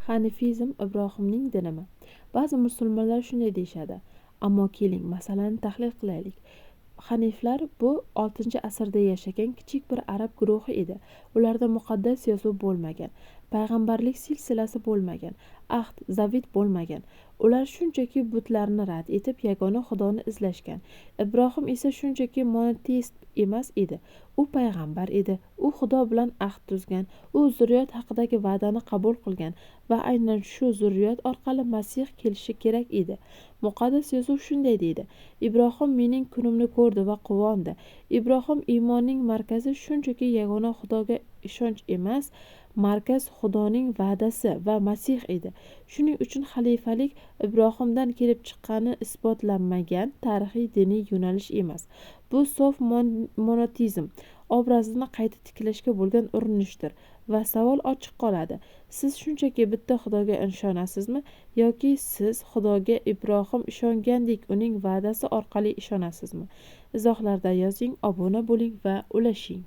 Hanifizm Ibrohimning dinimi? Ba'zi musulmonlar shunday deyishadi. Ammo keling, masalani tahlil qilaylik. Haniflar bu 6-asrda yashagan kichik bir arab guruhi edi. Ularda muqaddas yozuv bo'lmagan, payg'ambarlik silsilasi bo'lmagan, ahd, zavit bo'lmagan. Ular shunchaki butlarni rad etib, yagona Xudoni izlashgan. Ibrohim esa shunchaki monoteist emas edi. U payg'ambar edi. U Xudo bilan ahd tuzgan. U zurriyot haqidagi va'dani qabul qilgan va aynan shu zurriyot orqali Masih kelishi kerak edi. Muqaddas yozuv shunday deydi: Ibrohim mening kunimni ko'rdi va quvondi. Ibrohim iymonning markazi shunchaki yagona Xudoga ishonch emas, markaz Xudoning va'dasi va Masih edi. Shuning uchun xalifalik Ibrohimdan kelib chiqqani isbotlanmagan tarixiy diniy yo'nalish emas. Bu sof monotizm obrazini qayta tiklashga bo'lgan urinishdir va savol ochiq qoladi. Siz shunchaki bitta Xudoga ishonasizmi yoki siz Xudoga Ibrohim ishongandek uning va'dasi orqali ishonasizmi? Izohlarda yozing, obuna bo'ling va ulashing.